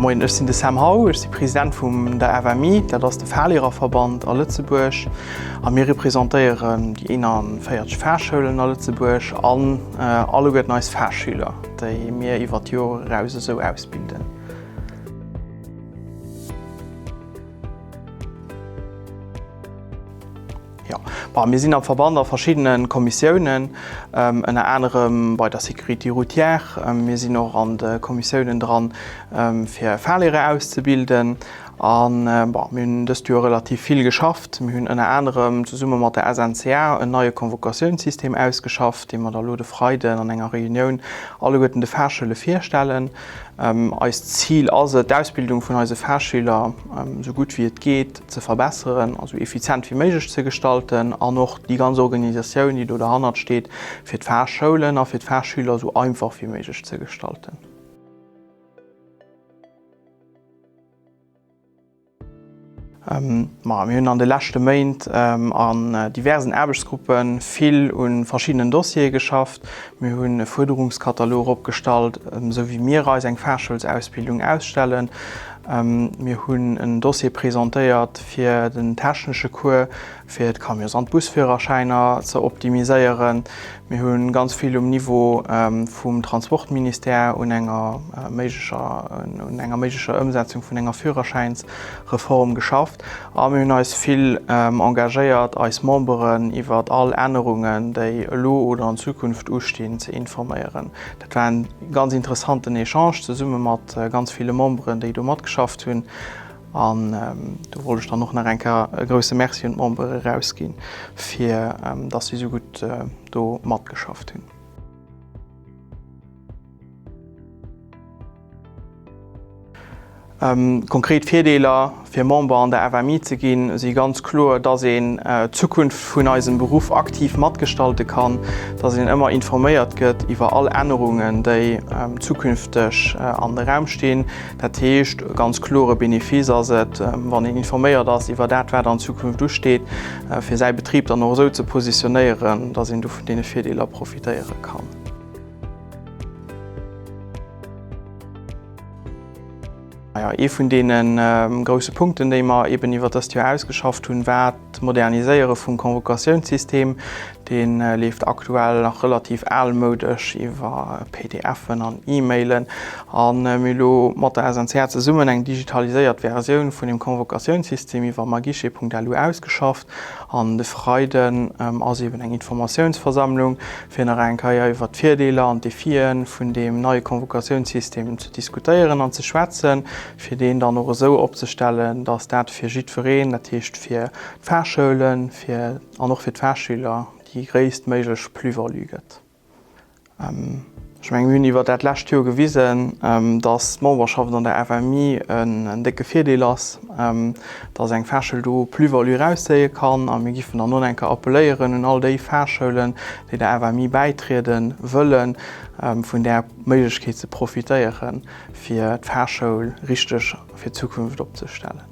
Moien, ech sinn de Sam Hau, ech si President vum der FMI, dat ass de Fahrlehrerverband a Lëtzebuerg a mir representéieren déi 41 Fahrschoulen a Lëtzebuerg an alleguerten eis Fahrschüler, déi mir iwwer d'Joer eraus esou ausbilden. Jo, bon, mir sinn am Verband a verschiddene Kommissiounen, ënner anerem bei der Sécurité routière. Mir sinn och an de Kommissiounen dran, fir Fahrlehrer auszebilden. An, bon, mir hunn dëst Joer relativ vill geschafft. Mir hunn ënner anerem zesumme mat der SNCA en neie Convocatiounssystem ausgeschafft, dee mer da elo de Freiden an enger Reunioun alleguerten de Fahrschoule virstellen. Eist Zil ass et, d'Ausbildung vun eise Fahrschüler esou gutt wéi et geet ze verbesseren, also effizient wéi méiglech ze gestalten an och déi ganz Organisatioun, déi do derhannert steet, fir d'Fahrschoulen a fir d'Fahrschüler esou einfach wéi méiglech ze gestalten. Ma mir hunn an de leschte Méint an diversen Aarbechtsgruppe vill u verschiddenen Dossiere geschafft. Mir hunn e Fuerderungskatalog opgestallt, esou wéi mir eis eng Fahrschulsausbildung ausstellen. Mir hunn en Dossier presentéiert fir den technesche Cours, fir d'Camions an d'Busführerschäiner ze optimiséieren. Mir hu ganz vill um Niveau vum Transportministère un enger méiglecher, un enger méiglecher Ëmsetzung vun enger Führerschäinsreform geschafft a mir hunn eis vill engagéiert, eis Memberen iwwer all Ännerungen, déi elo oder an Zukunft ustinn, ze informéieren. Dat war en ganz interessanten Echange zesumme mat ganz ville Memberen, déi do matgeschafft hunn. An do wollt ech dann och nach eng Kéier e grouse Merci un d'Membere erausginn, fir dass si esou gutt do matgeschafft hunn. Konkret Virdeeler fir Member an der FMI ze ginn, si ganz kloer, dass een d'Zukunft vun eisem Beruff aktiv matgestalte kann, dass een ëmmer informéiert gëtt iwwer all Ännerungen, déi zukünfteg an de Raum stinn. Dat heescht, e ganz klore Benefice ass et, wann een informéiert ass iwwer dat, wat an Zukunft usteet, fir säi Betrib dann och esou ze positionéieren, dass een do vun deene Virdeeler profitéiere kann. Ee vun deene grousse Punkten, déi mer eben iwwer dëst Joer ausgeschafft hunn, war d'Moderniséiere vum Convocatiounssystem. Dee leeft aktuell nach relativ almoudesch iwwer PDFen an E-Mailen. A mir hu lo mat der SNCA zesummen eng digitaliséiert Versioun vun dem Convocatiounssystem iwwer myguichet.lu ausgeschafft. An de Freiden ass eben eng Informatiounsversammlung, fir nach eng Keier iwwer d'Virdeeler an d'Defien vun deem neie Convocatiounssystem ze diskutéieren an ze schwätzen, fir deen dann och esou opzestellen, dass dat fir jiddwereen, dat heescht fir d'Fahrschoulen, fir an och fir d'Fahrschüler, déi gréisstméiglech Plus-value gëtt. Ech mengen, mir hunn iwwert dat lescht Joer gewisen, dass d'Memberschaft an der FMI en décke Virdeel ass, dass eng Fahrschoul do Plus-value erauszéie kann. A mir giffen dann och eng Kéier appelléieren un all déi Fahrschoulen, déi der FMI bäitriede wëllen, vun där Méiglechkeet ze profitéieren, fir d'Fahrschoul richteg fir d'Zukunft opzestellen.